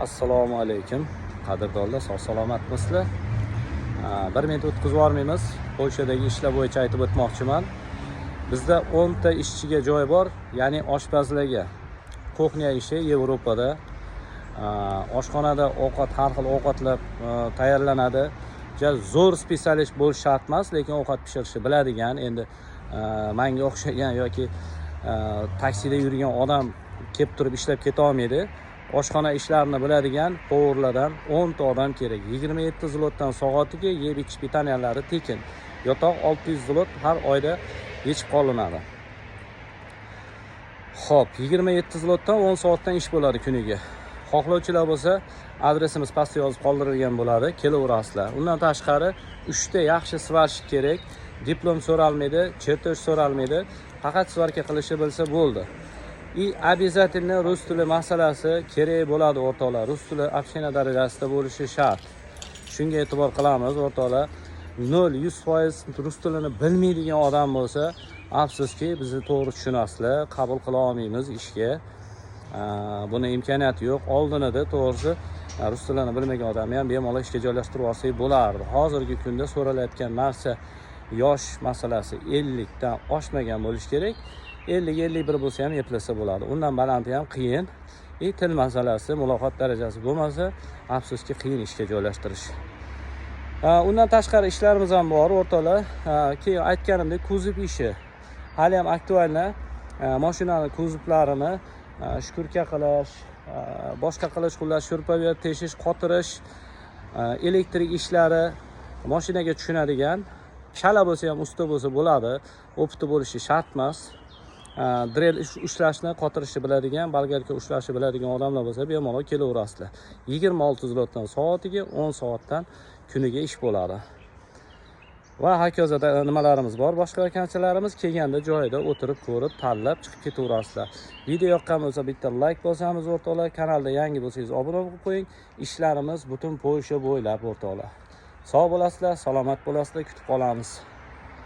Assalomu alaykum, qadrdonlar, sog' salomatmisizlar? Bir minut o'tkazib yubormaymiz. Polshadagi ishlar bo'yicha aytib o'tmoqchiman. Bizda 10 ta ishchiga joy bor, ya'ni oshpazlarga. Кухня ishi Yevropada. Oshxonada ovqat, har xil ovqatlar tayyorlanadi. Ja zo'r специалист bo'lish shart emas, lekin ovqat pishirishni biladigan, endi manga o'xshagan yoki taksida yurgan odam kelib turib ishlab keta olmaydi. Oshxona ishlarini biladigan повар lardan 10 ta odam kerak. 27 zlotdan soatiga, yeb ichish, питания lari tekin. Yotoq 600 zlot har oyda yechib qolinadi. Xo'p, 27 zlotdan 10 soatdan ish bo'ladi kuniga. Xohlovchilar bo'lsa, adresimiz pastda yozib qoldirilgan bo'ladi, kelaverasizlar. Undan tashqari 3 ta yaxshi сварщик kerak. Diplom so'ralmaydi, чертёж so'ralmaydi. Faqat сварка qilishni bilsa bo'ldi. И обязательно rus tili masalasi kerak bo'ladi, o'rtoqlar. Rus tili общение darajasida bo'lishi shart. Shunga e'tibor qilamiz, o'rtoqlar. 0 100% rus tilini bilmaydigan odam bo'lsa, afsuski, bizni to'g'ri tushunasizlar, qabul qila olmaymiz ishga. Buni imkoniyati yo'q. Oldinida, to'g'risi, rus tilini bilmagan odamni ham bemalol ishga joylashtirib olsak bo'lardi. Hozirgi kunda so'ralayotgan narsa yosh masalasi 50 dan oshmagan bo'lishi kerak. 50 51 bo'lsa ham eplasa bo'ladi. Undan balanti ham qiyin. И til masalasi, muloqot darajasi bo'lmasa, afsuski, qiyin ishga joylashtirish. Undan tashqari ishlarimiz ham bor, o'rtoqlar. Keyin aytganimdek, kuzov ishi hali ham актуально. Mashinani kuzovlarini шкурка qilish, boshqa qilish, xullas, шуруповёрт teshish, qotirish, elektrik ishlari, mashinaga tushunadigan, chala bo'lsa ham usta bo'lsa bo'ladi. Опыт i bo'lishi shart emas. Дрель ushlashni, qotirishni biladigan, болгарка ushlashni biladigan odamlar bo'lsa, bemalol kelaverasizlar. 26 zlotdan soatiga, 10 soatdan kuniga ish bo'ladi. Va hokazo nimalarimiz bor, boshqa vakansiyalarimiz kelganda joyida o'tirib, ko'rib, tanlab chiqib ketaverasizlar. Video yoqqan bo'lsa, bitta layk bosamiz, o'rtoqlar. Kanalda yangi bo'lsangiz, obuna bo'lib qo'ying. Ishlarimiz butun Polsha bo'ylab, o'rtoqlar. Sog' bo'lasizlar, salomat bo'lasizlar, kutib qolamiz.